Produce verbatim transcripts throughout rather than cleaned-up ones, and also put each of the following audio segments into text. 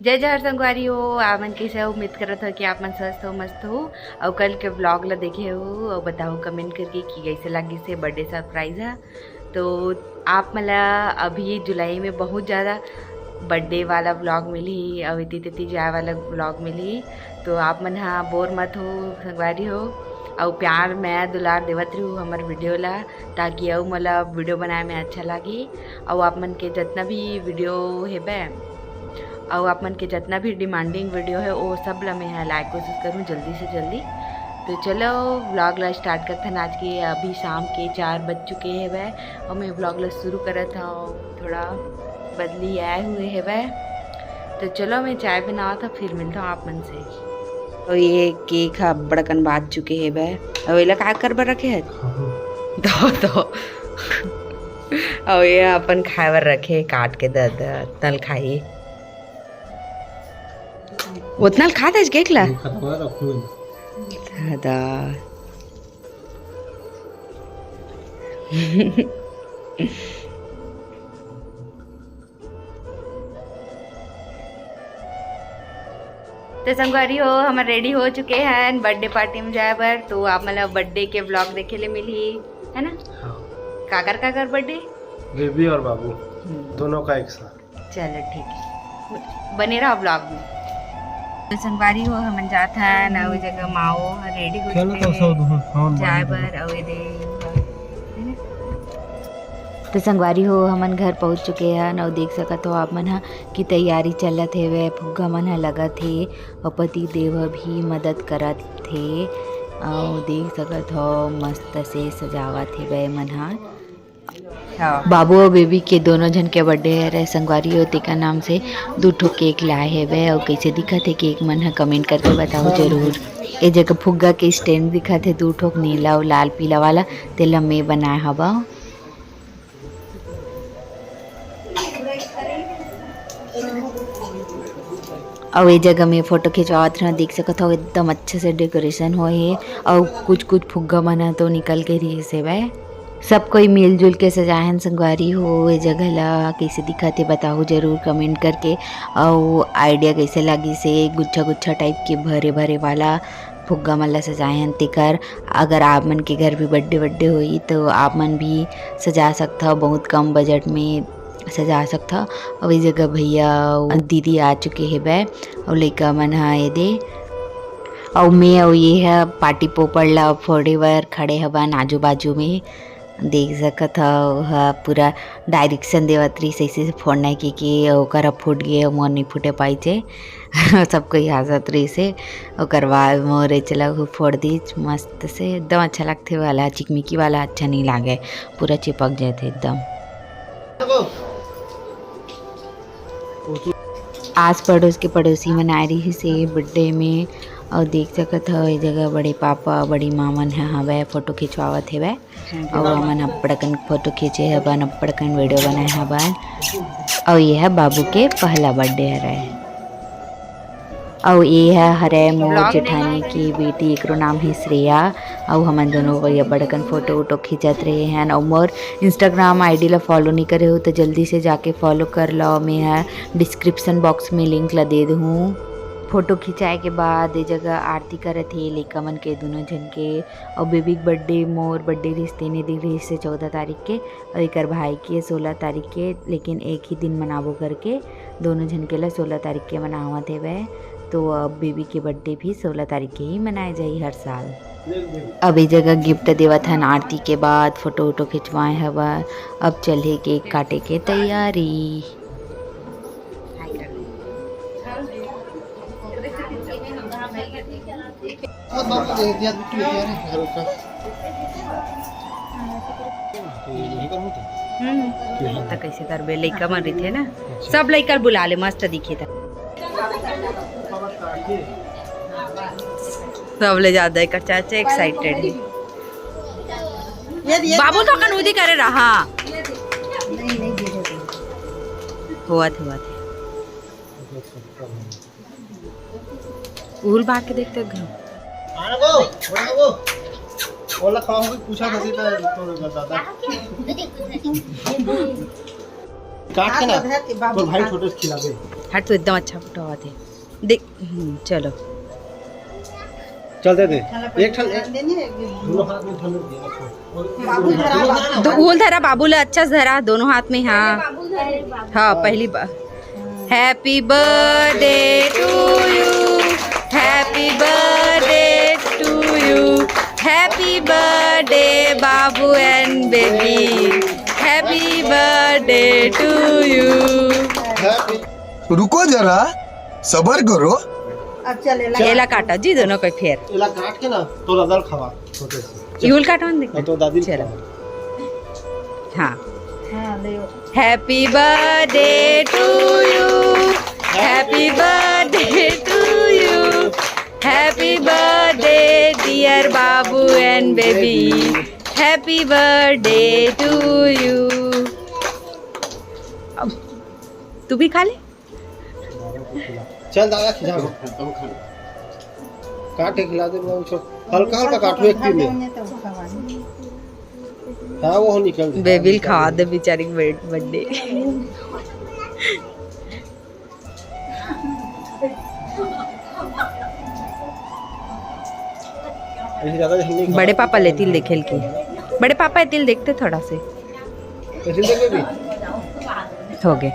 जय जोहार संगवारी हो, आप मन कैसे हो? उम्मीद करत हो कि आप मन स्वस्थ हो, मस्त हो। अउ कल के vlog ला देखे हो अउ बताओ comment करके कि कैसे लगिस हे birthday surprise ह। तो आप मन ला अभी जुलाई में बहुत ज़्यादा birthday वाला vlog मिलही अउ एती तेती जाए वाला vlog मिलही। तो आप मन ह bore मत हो संगवारी हो, अउ प्यार मया दुलार देवत रहू हमर video ला, ताकि अउ मोला video बनाए में अच्छा लागही। अउ आप मन के जतना भी video हेबे, अउ आप मन के जतना भी demanding video हे, वो सब ला मैं ह लाए कोशिश करूँ जल्दी से जल्दी। तो चलो vlog ला start करथन आज के। अभी शाम के चार बज चुके हेबे अउ मैं vlog ला शुरू करत हव। थोड़ा बदली आए हुए हेबे, तो चलो मैं चाय बनावत हव, फिर मिलता हूँ आप मन से। तो ये cake ह अब्बड़ अकन बाच चुके हेबे, अउ एला का कर बर रखे हे? दो दो। अउ ये अपन खाए बर रखे, काट के दे दे, तल खाई। उतना ल खा दे cake ला। खतवा रखू। दादा। तो संगवारी हो, हमर ready हो चुके हैं birthday party में जाए बर। तो आप मतलब birthday के vlog देखे ले मिलही, है ना? हाँ। काकर काकर birthday? बेबी और बाबू, हम्म। दोनों का एक साथ। चलो ठीक है, बने रहो vlog में। तो संगवारी हो, हमन जात हन, अउ जगह माओ ready हो चलो चुके तो हैं सौ दो, हाँ, जाए मान लो। बर, अउ ये दे। तो संगवारी हो, हमन घर पहुँच चुके हन, अउ देख सकत हो आप मन ह कि तैयारी चलत हेवे, फुग्गा मन ह लगत हे, अउ पति देव ह भी मदद करत हे, अउ देख सकत हो मस्त से सजावत हेवे मन ह। हाँ। बाबू अउ बेबी के दोनों झन के birthday हरे संगवारी हो, तेकर नाम से दू ठो cake लाए हेवे। अउ कैसे दिखत हे cake मन ह, comment करके बताओ जरूर। ए जगह फुग्गा के stand दिखत हे, दू ठो नीला अउ लाल पीला वाला, तेला मैं बनाए हवा। अउ ए जगह में photo खिंचवावत रहूं, देख सकत हव एकदम अच्छा से decoration होए हे। अउ कुछ कुछ फुग्गा मन ह तो निकल के रिहिस हेवय। सब कोई मिलजुल के सजाए हन संगवारी हो। ए जगह ला कइसे दिखत हे बताहू जरूर comment करके। अउ idea कइसे लागिस हे गुच्छा गुच्छा type के भरे भरे वाला फुग्गा मन ला सजाए हन तेकर। अगर आप मन के घर भी birthday वड्डे होही तो आप मन भी सजा सकथव, बहुत कम budget में सजा सकथव। अउ ए जगह भैया अउ दीदी आ चुके हेवय अउ लइका मन ह एदे। अउ मैं अउ ये ह party popper ला फोड़े बर खड़े हवन आजू बाजू में। देख सकत हव, ओह पूरा direction देवत रहिस, अइसे से फोड़ना हे कहिके, ओकर ह फूट गे, मोर नइ फूटे पाइस हे। सब कोई हाँसत रहिस हे। ओकर बाद मोर ए चला फोड़ दिस मस्त से, एकदम अच्छा लगथे वाला, चिकमिकी वाला अच्छा नइ लागे, पूरा चिपक जाथे एकदम। आस पड़ोस के पड़ोसी मन आए रहिस हे birthday में, अउ देख सकत हव, ए जगह बड़े पापा, बड़ी माँ मन ह हवय, photo खिंचवावत हेवय। अउ हमन अब्बड़ अकन photo खींचे हवन, अब्बड़ अकन video बनाए हवन। अउ ये ह बाबू के पहला birthday हरय। अउ ये ह हरय मोर जेठानी के बेटी, एकरो नाम हे श्रेया। अउ हमन दोनों वही अब्बड़ अकन photo उटो खींचत रहे हन। अउ मोर Instagram ID ला follow नइ करे हो तो जल्दी से जाके follow कर लो। मैं ह description box में link ला दे दूँ। Photo खिंचाए के बाद ए जगह आरती करत हे लइका मन के, दोनों झन के। अउ बेबी के birthday, मोर birthday रिहिस तेने दिन रिहिस हे चौदह तारीख के, अउ एकर भाई के सोलह तारीख के, लेकिन एक ही दिन मनाबो करके दोनों झन के ला सोलह तारीख के मनावत हेवय। तो अब बेबी के birthday भी सोलह तारीख के ही मनाए जाही हर साल। अब ए जगह gift देवत हन आरती के बाद, photo उटो खिंचवाए हवन। अब चलही cake काटे के तैयारी। हम्म। त कइसे करबे, लइका मन रहिथे ना, सब लइका ल बुला ले, मस्त दिखे त। सबले ज्यादा एकर चाचा excited हे। बाबू तो अकन उदी करे रहा। होवत, होवत हे। उहुल बार के देखते घर। आने दो, बोला दो। बोला खाओ, हम पूछा था सीधा तो दादा। काट के ना, तोर भाई छोटे से खिला दे। आज तो एकदम अच्छा फोटो आवत हे। देख, हम्म, चलो। चल दे दे। एक ठन, एक, दोनों हाथ में ठन दे। फूल धरा बाबू ला, अच्छा से धरा दोनों हाथ में। हाँ, हाँ, पहली बार। Happy birthday to you, happy birthday to you, happy birthday बाबू and baby, happy birthday to you। रुको जरा, सबर करो। अब चले ला। एला काटा जी दोनों को फेर। एला काट के ना, तोला दल खावा, छोटे से। इहुल काटवन दे। हाँ, तो दादी चलो। हाँ। हाँ, ले। Happy birthday to you, happy birthday to you, happy birthday dear बाबू and baby, happy birthday to you। अब तू भी खा ले। चल दादा, खिला दे। काट के खिला दे, मैं छोड़। हल्का हल्का काटो, एक पीस में। हाँ, वो निकल गया। बेबी ल खवा दे बेचारी के बर्थडे। बड़े पापा ले तिल देखे ल की। बड़े पापा, ये तिल देखते थोड़ा से। हो गए।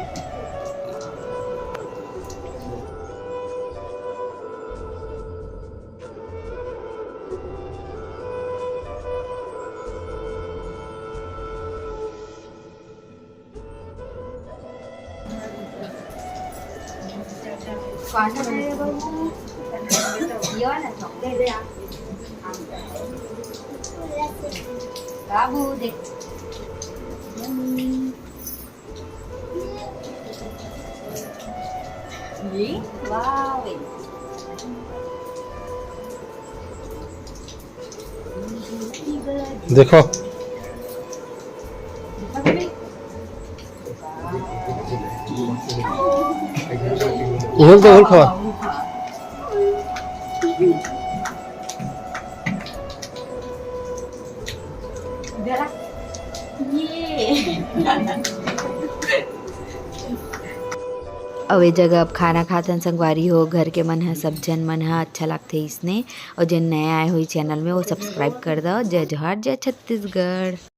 बाबू देख। देखो। इहल तो इहल खावा। अउ ए जगह अब खाना खाथन संगवारी हो, घर के मन ह, सब झन मन ह। अच्छा लागथे इसने। अउ जेन नया आए होही चैनल में, वो सब्सक्राइब कर दव। जय जोहार, जय छत्तीसगढ़।